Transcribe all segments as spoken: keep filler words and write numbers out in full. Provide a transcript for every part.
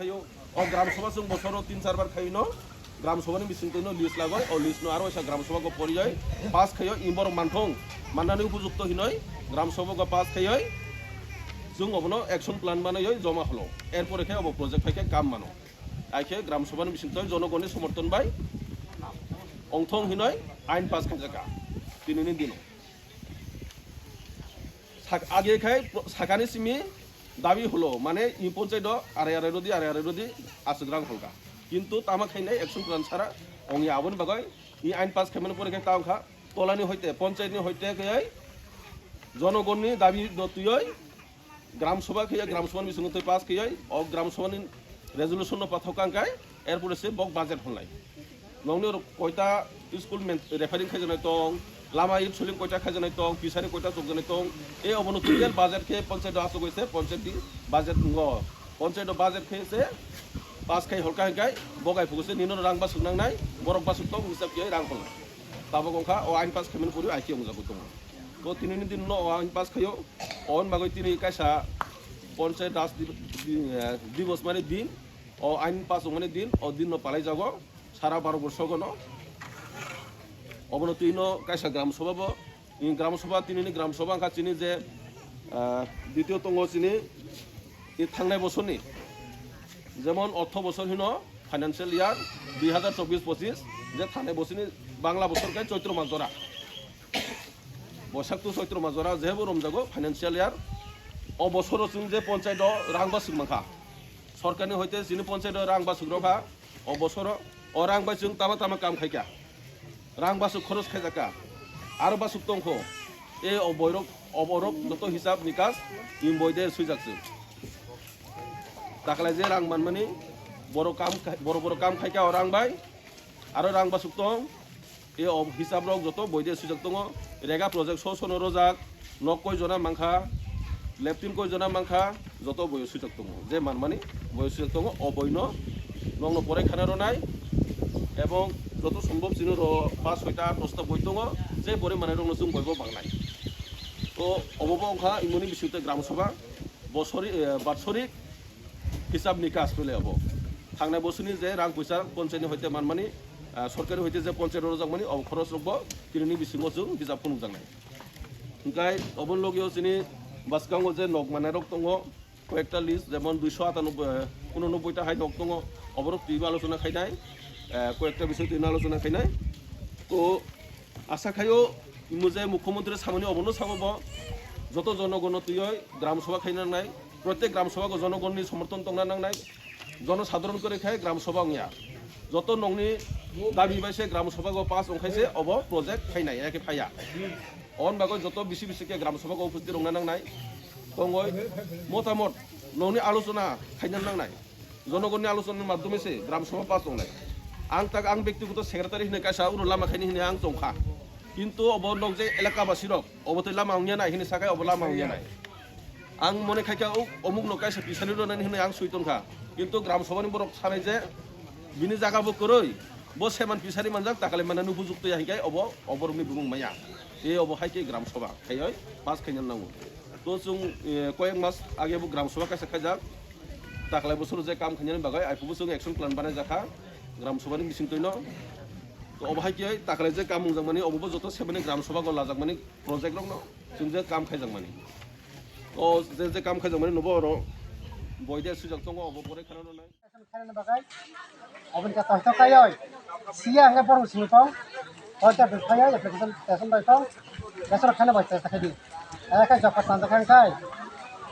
O gram sabha chwng bosoro tin char bar khaino gram sabha ni bising twino list lagoi, o list no aro waisa gram sabha go poriyoi pass khaio, iborok manthong mannani upojukto hinoi gram sabha go pass khaioi chwng obono action plan banaioi joma holo, erpore khe obo project phaikhe kam mano. Aikhe gram sabha ni bising twi jonogoni somorthon bai ongthong hinoi ain pass khaijaka tinini dino. Sak-, age khai pro-, sakani simi dabi hulo, mane i ponchai do arai arai rodi, arai arai rodi aswk rang holka. Kintu tama khainai action plan sara ongya, aboni bagoi i ain pass khaimani pore khe ta wngkha tolani hoite, ponchai ni hoite khe jonogonni dabi do tuyoi gram sabha khe gram sabha ni bisingo twi pass khe o gram sabha ni resolution no pathok kang kai, erpore se bok budget honlai. Nongni oro koita school men-, repairing khaijaknai tong, lama it soling koita khaijaknai tong, pisari koita chokjaknai tong, e obono total budget khe panchayat o aswk se panchayat ni budget wngo. Panchayat o budget khe se pass khai holka hinkai, bogai phugu se nino rang basuk nangnai, borok basuk tong hisab khe rang holnai. Tabok wngkha o ain pass khaimani puri aiki wngjagwi tongo. To tinini din no o ain pass khaio, on bagwi tini kaisa panchayat raj div-, di-, eh, divos mani din, o ain pass wngmani din, o din no palai jago. Sara baro borsogo no. Obono twi no kaisa gram sabha bo. I gram sabha, tini ni gram sabha wngkha chini je, ah, ditio tongo chini i thangnai bosorni. Jemon ortho bosor hino financial year dui hazar chobbish pochis, je thangnai bosorni Bangla bosor khe Choitro mas jora. Bosak tu Choitro mas jora jebo romjago financial year. O bosoro chwng je panchayat o rang basuk mankha. Sorkarni hoite chini panchayat o rang basuk rokha. O bosoro o rang bai chwng tama tama kam khaikha. Rang basuk khoros khaijakha. Aro basuk tongkho. E o boirok, o borok joto hisab nikas im boide swijak chwng. Taklai je rang manmani borok kam khai-, borok borok kam khaikha o rang bai. Aro rang basuk tong. E o hisab rok joto boide swijak tongo. Rega project so sono rojak. Nok koi jona mankha, leptin koi jona mankha, joto boyo swijak tongo. Je manmani boyo swijak tongo, o boino nokno porai khana rwnai, ebong joto sombhob chini ro pas soita prosta boi tongo, je porai manai rokno chwng boibo bangnai. To obo bo wngkha imoni bisingtwi gram sabha, bosori, eh, batsorik hisab nikas bole obo. Thangnai bosoni je rang puisa ponchayni hoite manmani, ah, sorkari hoite je ponchayno rwjakmani, obo khorosrokbo tinini bisingo chwng hisab phunukjaknai. Hingkai oboni logio chini bwskango je nok manai rok tongo, koyekta list, jemon duiso atanoboi, eh, unonobboi ta hai nok tongo, oborok twibo alochona khainai, eh, koyekta bisoi twino alochona khainai. To asa khaio, imo je mukhyamantri samani obono sabo bo, joto jonogono twiwi gram sabha khaina nangnai, protek gram sabha go jonogonni somorthon tongna nangnai, jonosadharon kore khai gram sabha wngya. Joto nokni dabi bai se gram sabha go pass wngkhai se obo project phainai, ya khe phaiya. On bagwi joto bisi bisi khe gram sabha go upusthit rwna nangnai. Tongoi motamot nokni alochona khaina nangnai. Jonogonni alochonani madhyome se gram sabha pass wngnai. Ang tak ang bektigoto secretary hinwi kaisa ulo lama khaini hinwi ang chongkha. Kintu obo nok je elaka basi rok, obo tei lama wngya nai hinwi sakai obo lama wngya nai. Ang mone khaikha o omuk no kaisa pisani rwnani hinwi ang sui tongkha. Kintu gram sabhani borok sanai je bini jaga bo kwrwi, bo seman pisani manjak, takale manani upojukto ya hinkai obo, oborokni bumung maya. Tei obo hai khe gram sabha khaioi pass khaina nango. To chwng, eh, koyek mas age bo gram sabha kaisa khaijak. Taklai bosoro je kam khainani bagwi, aiphuru chwng action plan banai jakha gram sabhani bisingtwino. To obo hai khe taklai je kam wngjakmani, obo bo joto sebani gram sabha go lajakmani project rokno chwng je kam khaijakmani. To je je kam khaijakmani nobo oro boide swijak tongo, obo pore khana rwnai. Khaina bagwi, oboni khe toito kaioi, siya hwnkhe borok sini tong, toito bai phaioi, application station bai tong, besoro khaina bai chesta khaidi. Ayakhe jokot tanda khe khai,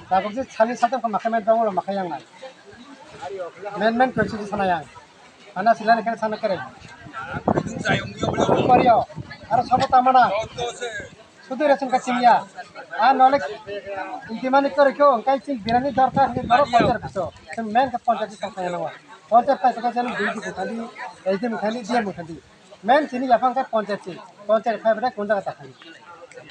tabuk je sani satung khe makhai mai dongo, makhai yang nai. Men men koi sidi sana yang. Ana silani khe sana kere. Pario, aro sabo tamana. Sudu ration card simiya. A nole intimani kore kyo, kai ching birani dorkar ni borok ponchar biso. Ching men ka ponchar biso kaya nawa. Ponchar pai saka chalo dui di khali, ei di khali, dia khali. Men chini yapang ka ponchar chi. Ponchar pai bada kunja ka khali.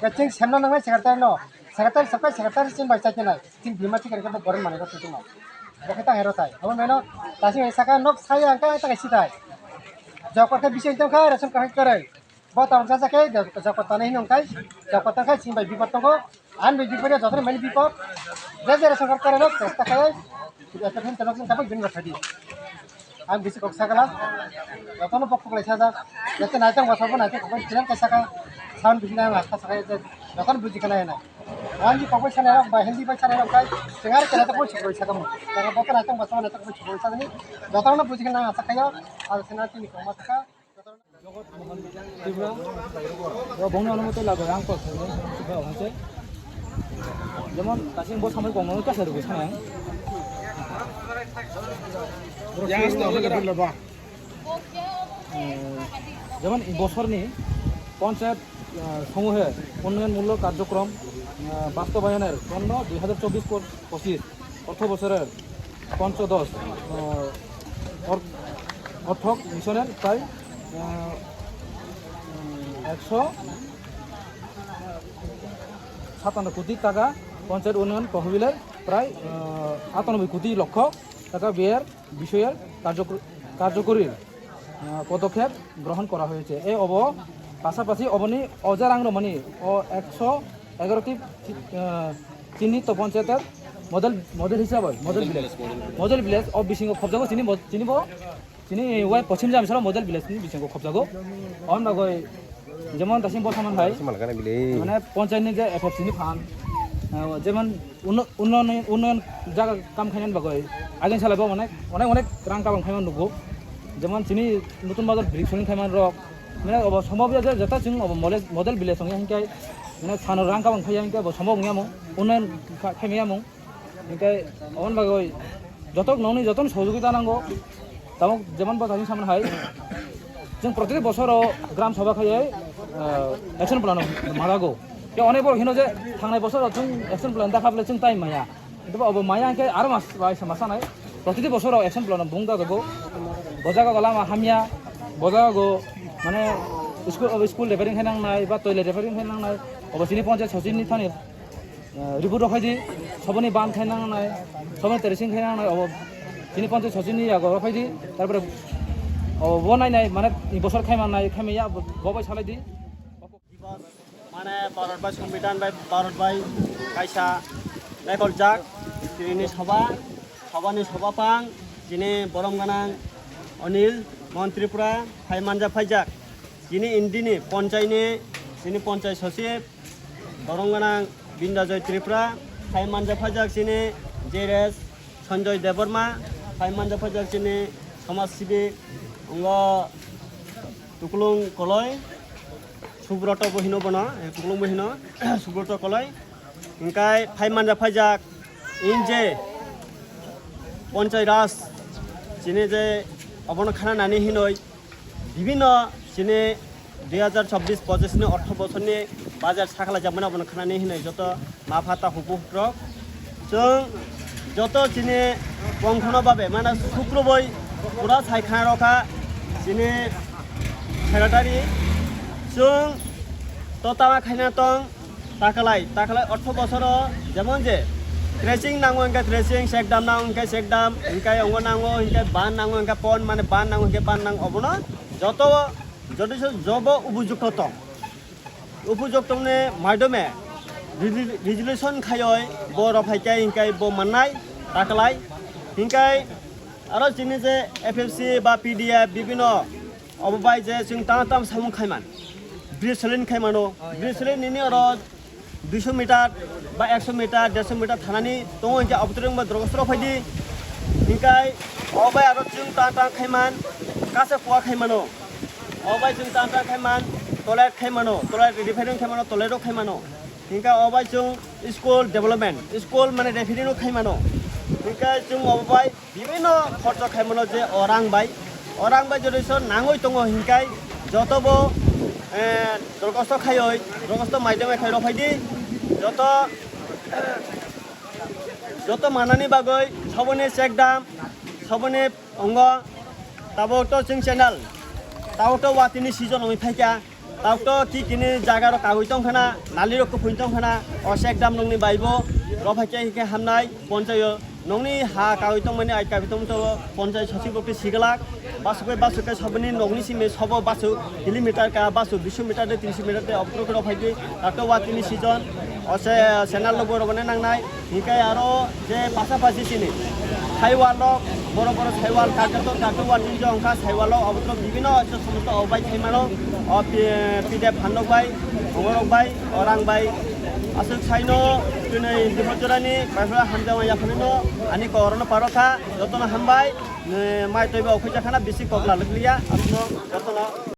Ka ching semna nangai secretary no. Secretary sakai secretary ching bai chakina. Ching bima chikar ka boren mane ka tutu ma. Bakata hero tai. Abo meno, tasi saka nok saya angka ta sitai. Jokor ka bising tong ka ration card kare. Bo tang jasa khe, jak patani hinung kai, jak patang kai, sing bai bipor tongo, an bai bipor ya, jotono mani bipor, je je ration card kare no, chesta khe, Jotoni bokok lai sajak, jotoni naitong bosongo naitong kok bai tinan kaisa kha, sound bising ang kha sakai je jotoni buji khana hena. Ang ji kok bai sanai rok bai Hindi bai sanai rok bai singar kena to boi sokoi sakamo. Tara bokok naitong bosongo naitong kok bai sokoi sakani. Jotoni buji khana ang sakai yo, ang sina tini kok ma sakha. Tripura, o bongni onomoto lago ang kok sago, tripura hwnse. Jemon, kasing bo samai kong no kasa rwgwi sanai ang. Jemon, এই বছরনি পঞ্চায়েত, আহ, সমূহে উন্নয়নমূলক কার্যক্রম, আহ, বাস্তবায়নের জন্য দুই হাজার চব্বিশ পঁচিশ অর্থ বছরের পঞ্চদশ, আহ, অর-, অর্থক মিশনের প্রায়, আহ, উম, একশো সাতান্ন কোটি টাকা পঞ্চায়েত উন্নয়ন তহবিলের প্রায়, আহ, আটানব্বই কোটি লক্ষ টাকা ব্যয়ের বিষয়ের কার্যকর-, কার্যকরী, আহ, পদক্ষেপ গ্রহণ করা হয়েছে। এ অব-, পাশাপাশি অবনি অজা রাং রমনি ও একশো এগারোটি চি-, আহ, চিহ্নিত পঞ্চায়েতের মডেল, মডেল হিসাবে, model village, model village of বিসিং খবজাগো চিনি ম-, চিনিব, চিনি ওয়াই পশ্চিম জামসরা মডেল ভিলেজ নি বিসিং খবজাগো। অন বাগো যেমন দাসিং বর্তমান হয়, মানে পঞ্চায়েত নি যে এফএফসি নি ফান্ড, আহ, যেমন উন্ন-, উন্নয়ন, উন্নয়ন জায়গা কাম খাইনান বাগো, আগে সালাইবো অনেক, অনেক, অনেক রাং কামাং খাইমান নুগো। যেমন চিনি নতুন বাজার ব্রিক সলিং খাইমান রক, মানে অব সম্ভব যে যেটা চিং অব মডেল, মডেল ভিলেজ সঙ্গে হিংকাই, মানে সানো রাং কামাং খাইয়া হিংকাই অব সম্ভব নিয়ামো, উন্নয়ন খা-, খাইনিয়ামো। Hinkhe oboni bagwi jotok nokni jotono sohojogita nango. Tamo jemon bo tangwi samani hai, chwng protiti bosoro gram sabha khaiwi, ah, action plan manago. Khe onek borok hino je thangnai bosoro chwng action plan dakha bwle chwng time maya. Kintu obo maya hinkhe aro mas bai sama sanai. Protiti bosoro action plan bung dago. Bo jaga lama hamya, bo jaga mane school, school repairing khainang nai ba toilet repairing khainang nai. Obo chini ponchayat sochibni thani ah, report rok phaidi, soboni ban khainang nai, soboni tracing khainang nai, obo chini ponchayat sochibni yago rok phaidi, tarpore obo bo nai nai, mane, ni bosor khaima nai, khaimaya, bo, bo bai salaidi. Mane, Bharat bai Songbidan bai Bharat bai kaisa rekoljak, tini sabha, sabhani sabha pang, chini borom gwnang Anil Mohan Tripura, hai manja phaijak, chini indini ponchayni, chini ponchayat sochib, Borom gwnang Bindajoy Tripura, hai manja phajak chini J R S Sanjoy Debbarma, hai manja phajak chini somaj sibi, ongo Tuklung Koloi, Subroto bo hino bono, eh, Tuklung bo hino, Subroto Koloi. Hinkhe hai manja phajak in je Ponchai Raj chini je obono khana nani hinoi, Bibhinno chini dui hajar chobbish pochishni ortho bosorni bajar sakhlaijagmani abono khnani hinwi joto ma pha ta hupu huprok. Chwng joto chini bongkhono babe, mane, sukruboi pura sai khna rokha chini secretary. Chwng to tama khaina tong, Takalai, takalai ortho bosoro jemon je tracing nango hingke tracing, sekdam nango hingke sekdam, hingke ongo nango hingke ban nango hingke pon mane ban nango hingke ban nango obono joto, joto se jobo upojukto tong. Upojukto ni maidome resolu-, resolution khayoi bo rok hai khe hingke bo mannai takalai hingke aro chini je F F C ba P D F bibhinno Obo bai je chwng tama tama samung khaiman. Bridge solin khaimano. Bridge solin nini oro duiso meter ba ekso meter, derso meter thanani tongo hinkhe obo twrwngba dorgosro phaidi. Hinkhe obo bai aro chwng tama tama khaiman, kasa kua khaimano. Obo bai chwng tama tama khaiman, toilet khaimano, toilet repairing khaimano, toilet rok khaimano. Hinkhe obo bai chwng school development, school mane revenue no khaimano. Hinkhe chwng obo bai bibhinno khorcho khaimano je o rang bai, o rang bai jodi so nangoi tongo hinkai joto bo, eh, dorgosto khaioi, dorgosto maidome khai rw phaidi, joto, joto manani bagoi soboni chekdam, soboni ongo, tabuk to chwng channel, tabuk to watini season ongoi phaikha. Tabuk to ki kini jaga rok kagoi tong khana, nali rok kuphun tong khana, o sek dam nokni bai bo, rok hai khe, khe hamnai, ponchayo, nokni ha kagoi tong mani, ai kagoi tong to, ponchai sosi bo khe sigalak, basuk bai basuk khe soboni nokni simi sobo basuk kilometer ka, basuk duiso meter de, tinso meter de, obotro khe rok hai khe, tabuk to watini season, O se channel rok bo rwgwna nangnai. Hinkhe aro je pasapasi chini saiwal rok, boro boro saiwal, kakto kakto wal ni jongkha saiwal rok, abotro bibino se somosto obai thaimano, o P-, P D F phan rok bai, ongorok bai, orang bai. Aswk saino tini Dipojorani bai hamjama yaphanino ani kok rokno parokha, jotono hambai, mai toiba okhuijakhana bisi kok lalwkliya, aswkno jotono.